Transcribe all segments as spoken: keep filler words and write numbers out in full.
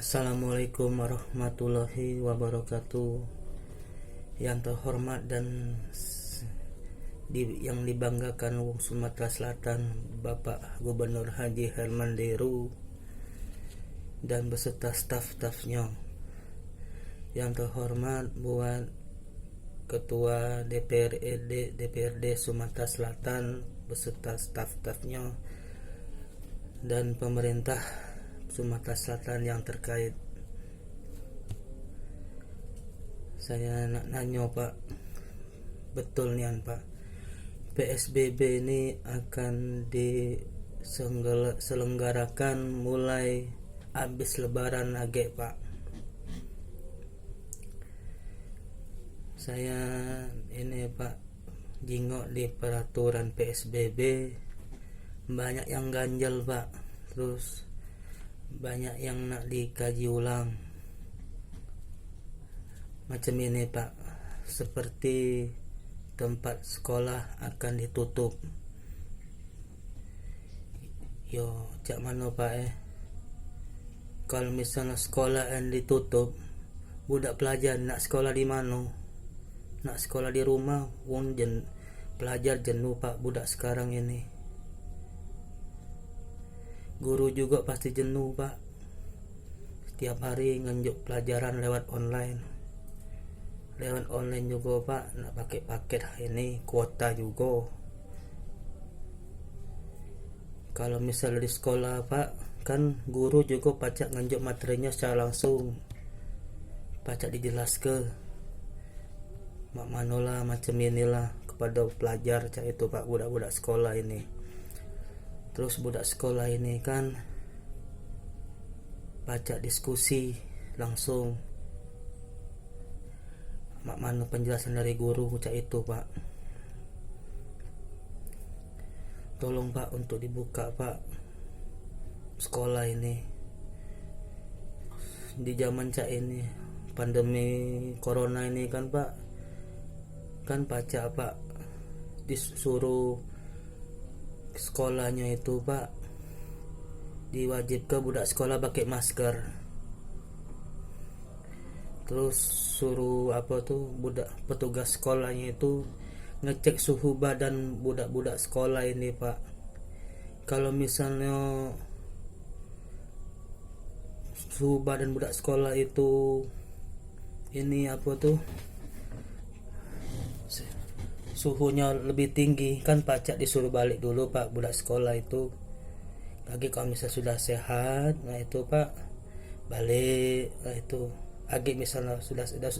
Assalamualaikum warahmatullahi wabarakatuh. Yang terhormat dan s-, di, yang dibanggakan wong Sumatera Selatan, Bapak Gubernur Haji Herman Deru dan beserta staf-stafnya. Yang terhormat buat Ketua D P R D, D P R D Sumatera Selatan beserta staf-stafnya dan pemerintah Sumatera Selatan yang terkait. Saya nak nanyo, Pak, betul nian, Pak, P S B B ini akan diselenggarakan mulai abis Lebaran agek, Pak. Saya ini, Pak, jingok di peraturan P S B B, banyak yang ganjel, Pak. Terus banyak yang nak dikaji ulang. Macam ini, Pak, seperti tempat sekolah akan ditutup. Yo, cak mano, Pak, eh? Kalau misalnya sekolah yang ditutup, budak pelajar nak sekolah di mano? Nak sekolah di rumah, wong jen-, pelajar jenuh, Pak, budak sekarang ini. Guru juga pasti jenuh, Pak. Setiap hari ngenjuk pelajaran lewat online. Lewat online juga, Pak, nak pakai paket ini, kuota juga. Kalau misal di sekolah, Pak, kan guru juga pacak ngenjuk materinya secara langsung. Pacak dijelaske. Mak manolah macam inilah kepada pelajar, cak itu, Pak, budak-budak sekolah ini. Terus budak sekolah ini kan pacak diskusi langsung. Mak mano penjelasan dari guru, cak itu, Pak. Tolong, Pak, untuk dibuka, Pak, sekolah ini. Di zaman cak ini, pandemi corona ini kan, Pak, kan pacak, Pak, disuruh sekolahnyo itu, Pak, diwajibke budak sekolah pakai masker. Terus suruh apa tu, budak, petugas sekolahnyo itu ngecek suhu badan budak-budak sekolah ini, Pak. Kalau misalnyo suhu badan budak sekolah itu ini apa tu, suhunyo lebih tinggi, kan pacak disuruh balik dulu, Pak, budak sekolah itu. Lagi kalau misal sudah sehat, nah itu, Pak, balik, nah itu. Lagi misalnya sudah, sudah,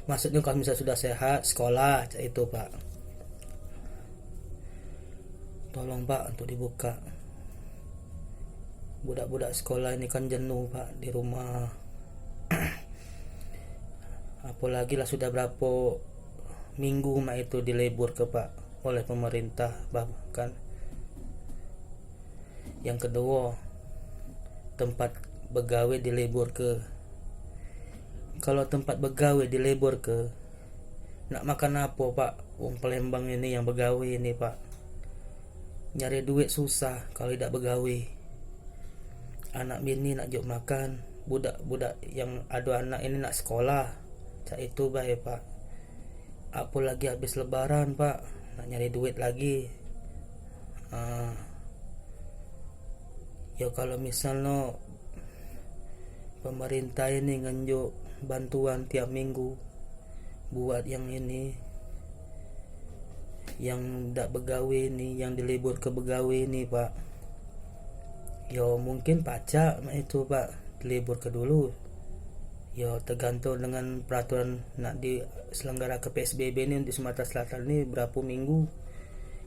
maksudnya kalau misal sudah sehat, sekolah, cak itu, Pak. Tolong, Pak, untuk dibuka. Budak-budak sekolah ini kan jenuh, Pak, di rumah. Apalagi lah sudah berapa minggu mak itu diliburke, Pak, oleh pemerintah, bahkan. Yang kedua, tempat begawe diliburke. Kalau tempat begawe diliburke, nak makan apo, Pak? Wong Palembang ini yang begawe ini, Pak. Nyari duit susah kalau idak begawe. Anak bini nak jok makan, budak-budak yang ado anak ini nak sekolah. Cak itu bae, Pak. Apolagi habis lebaran, Pak, nak nyari duit lagi. Ah. Yo, kalau misalno pemerintah ini ngenjuk bantuan tiap minggu buat yang ini, yang dak begawe ini, yang diliburke begawe ini, Pak. Yo, mungkin pacak mak itu, Pak, diliburke dulu. Yo, tergantung dengan peraturan nak diselenggarake P S B B ni di Sumatera Selatan ni berapo minggu.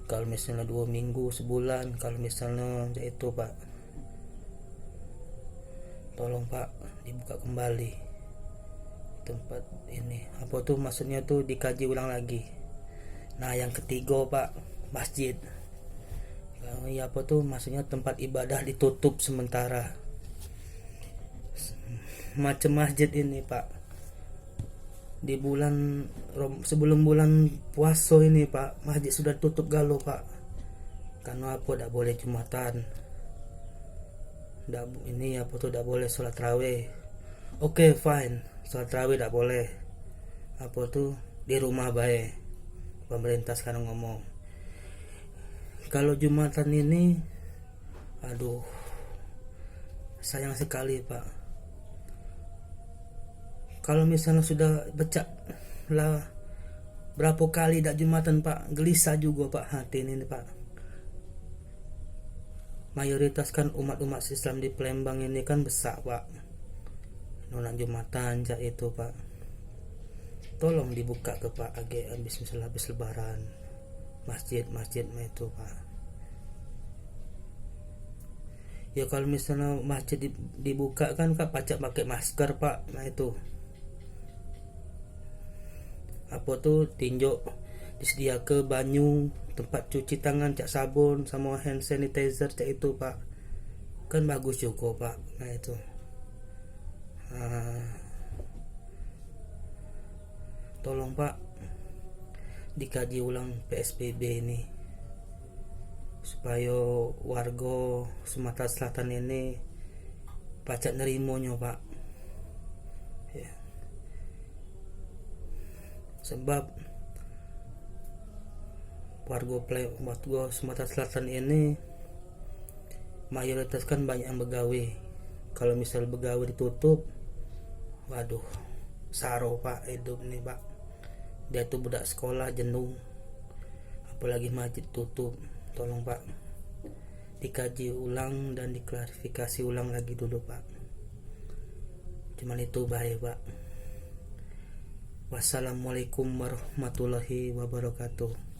Kalau misalnya duo minggu, sebulan, kalau misalnya cak itu, Pak. Tolong, Pak, dibuka kembali tempat ini. Apa tu maksudnya tu, dikaji ulang lagi. Nah, yang ketigo, Pak, masjid. Ya, apa tu maksudnya, tempat ibadah ditutup sementara. Macam masjid ini, Pak. Di bulan Rom-, sebelum bulan puaso ini, Pak, masjid sudah tutup galo, Pak. Karena apa, dak boleh Jumatan. Dak, ini apa tu, dak boleh sholat tarawih. Oke, fine, sholat tarawih dak boleh, apa tu, di rumah bae. Pemerintah sekarang ngomong, kalau Jumatan ini, aduh, sayang sekali, Pak. Kalau misalnya sudah becak lah, berapa kali dak Jumatan, Pak, gelisah juga, Pak, hati ini, Pak. Mayoritas kan umat-umat Islam di Palembang ini kan besak, Pak. Nolak Jumatan cak itu, Pak. Tolong dibuka ke, Pak, age habis, misal habis lebaran, masjid-masjid mah itu, Pak. Ya, kalau misalnya masjid di- dibuka kan, Kak, pacak pakai masker, Pak. Nah, itu, apa tu, tinjok, disediake banyu, tempat cuci tangan, cak sabun sama hand sanitizer cak itu, Pak. Kan bagus juga, Pak. Nah, itu. Ah, tolong, Pak, dikaji ulang P S B B ini, supaya warga Sumatera Selatan ini pacak nerimonyo, Pak. Ya. Sebab warga Ple- warga Sumatera Selatan ini mayoritas kan banyak yang begawe. Kalau misal begawe ditutup, waduh, saro, Pak, hidup ni, Pak. Dia tu budak sekolah jenuh, apalagi masjid tutup. Tolong, Pak, dikaji ulang dan diklarifikasi ulang lagi dulu, Pak. Cuman itu bae, Pak. Wassalamualaikum warahmatullahi wabarakatuh.